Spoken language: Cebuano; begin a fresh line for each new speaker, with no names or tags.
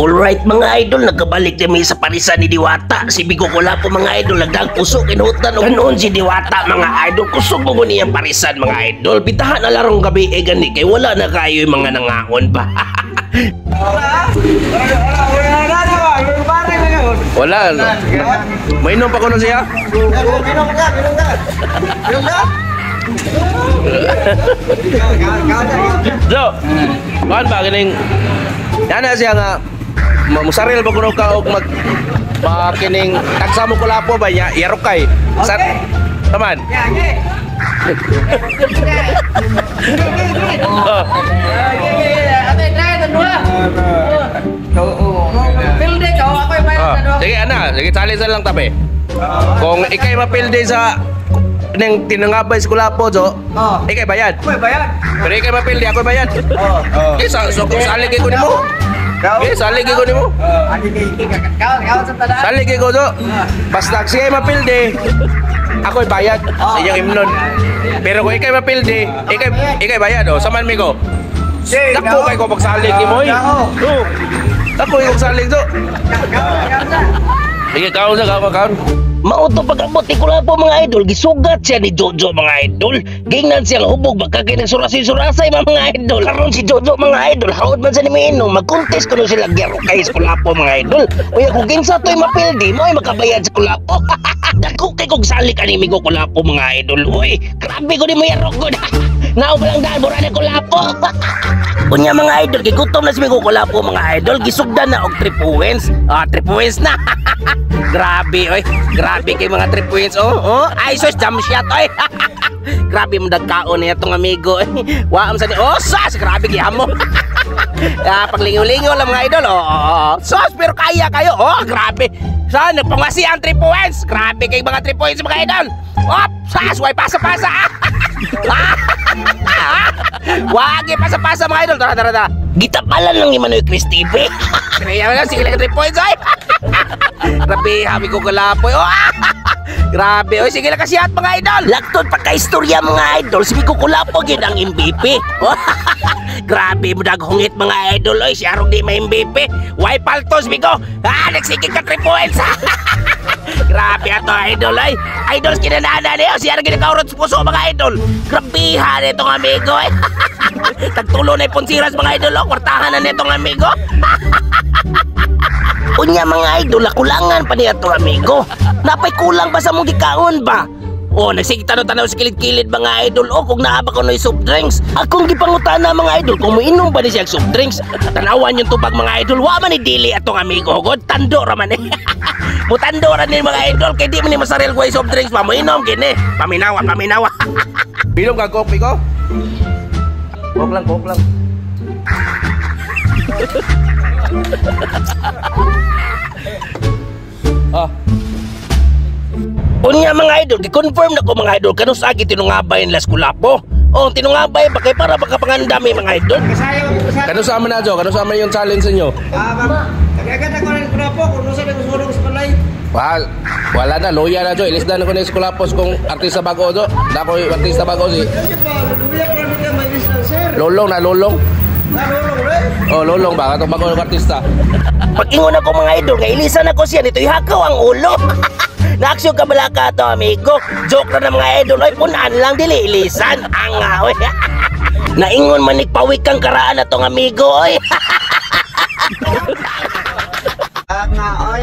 Alright mga idol, nagkabalik kami sa parisan ni Diwata. Si Bigo Kulapo mga idol, nagdang kusog inutan. Kanon si Diwata mga idol, kusog mo niyang parisan mga idol. Bitahan na larong gabi eh gani, kay wala na kayo yung mga nangaon ba.
Wala. Mainom pa ko na siya.
Minum ka, minum ka. Minum ka.
So, kuan ba kining Yana siya nga musaril ba kuno ka og mag makining tagsa mo kulapo ba niya yarokay. Sa taman. Oh. Oh. Sige ana, sige challenge na lang tabi. Kung ikay mapildi sa ning tinangabay sa kulapo jo, ikay bayad.
Ako'y bayad.
Pero ikay mapildi, ako'y bayad.
Oh.
Okay, sa so, salig ko nimo. Okay, salig ko nimo. Salig ko jo. Basta siya mapildi, ako'y bayad sa iyong imnon. Pero kung ikay mapildi, ikay bayad oh. Saman mi ko. Dako kay ko pagsalig nimo oy. Oh. Dako kay pagsalig do. Sige, kaon sa kaon kaon.
Mao to pag-abot ni Kulapo mga idol, gisugat siya ni Jojo mga idol. Gingnan siya nga hubog baka kay nagsurasi-surasay mga idol. Karon si Jojo mga idol, haod man sa nimiinom, mag-contest kuno sila gyaro kay sa Kulapo mga idol. Uy, kung kinsa to'y mapildi, mo ay makabayad sa Kulapo. Dako kay kog salik ani migo Kulapo mga idol. Uy, grabe ko ni mo yarok gud. Nao pa lang daan, mura na Kulapo. Unya mga idol, gigutom na si Migo Kulapo mga idol, gisugdan na og 3 points. Ah, 3 points na. Grabe oy, grabe kay mga 3 points. Oh, oh, ay sus jump shot oy. Grabe mo dagkaon niya tong amigo. Wa am sa ni. Oh, sus, grabe gihamo. Ah, paglingaw-lingaw lang mga idol. Oh, oh, oh. Sus, pero kaya kayo. Oh, grabe. Sa nagpangwasi ang 3 points. Grabe kay mga 3 points mga idol. Oh, sus, way pasa-pasa. Wagi pasa-pasa mga idol. Tara, tara, tara. Gitapalan lang ni Manoy Chris TV. Kaya lang sige lang 3 points ay. Grabe, habi ko kalapoy. Oh, grabe, oy, sige lang kasi at mga idol. Laktod pagka-istorya mga idol, si Migo Kulapo gid ang MVP. Grabe mo daghungit mga idol, oy, si Arog di may MVP. Why paltos Migo? Ah, nagsigig ka 3 points. Grabe ato idol, oy. Idol kinanana niyo, si Arog ginakaurot sa puso mga idol. Grabehan itong amigo, oy. Tagtulo na iponsiras mga idol, oh. Kwartahan na nitong amigo. Unya mga idol, kulangan pa niya to amigo. Napay kulang ba sa mong gikaon ba? Oh, nagsige tanaw-tanaw sa kilid-kilid mga idol. Oh, kung naa ba kuno'y soft drinks. Akong gipangutana mga idol, kung moinom ba ni siya og soft drinks. Tanawan yung tubag mga idol. Wa man ni dili atong amigo. God, tando ra man eh. Mutando ra ni mga idol kay di man ni masaril ko soft drinks pa moinom gini. Paminawa, paminawa.
Binom ka coke ko? Coke lang, coke lang. Ah.
Unya mga idol, gi-confirm na ko mga idol kanus agi tinungabay nila sa Kulapo. Oh, tinungabay ba kay para makapangandami mga idol?
Kanus sa amin na jo, kanus sa amin yung challenge ninyo?
Ah, ma'am. Kagad ako ng Kulapo kung unsa na gusto sa balay.
Wala, wala na, loya na jo. Ilis na ko na sa Kulapo kung artista bago jo. Dako artista bago si. Lolong na lolong. Oh, lolong ba? Katong bago ng artista.
Pag-ingon ako mga idol, nga ilisan ako siya nito ihakaw ang ulo. Naaksyon ka balaka to amigo. Joke na ng mga idol, oy, punan lang dili ilisan. Anga oy. Naingon man nagpawik kang karaan na tong amigo oy.
Anga oy.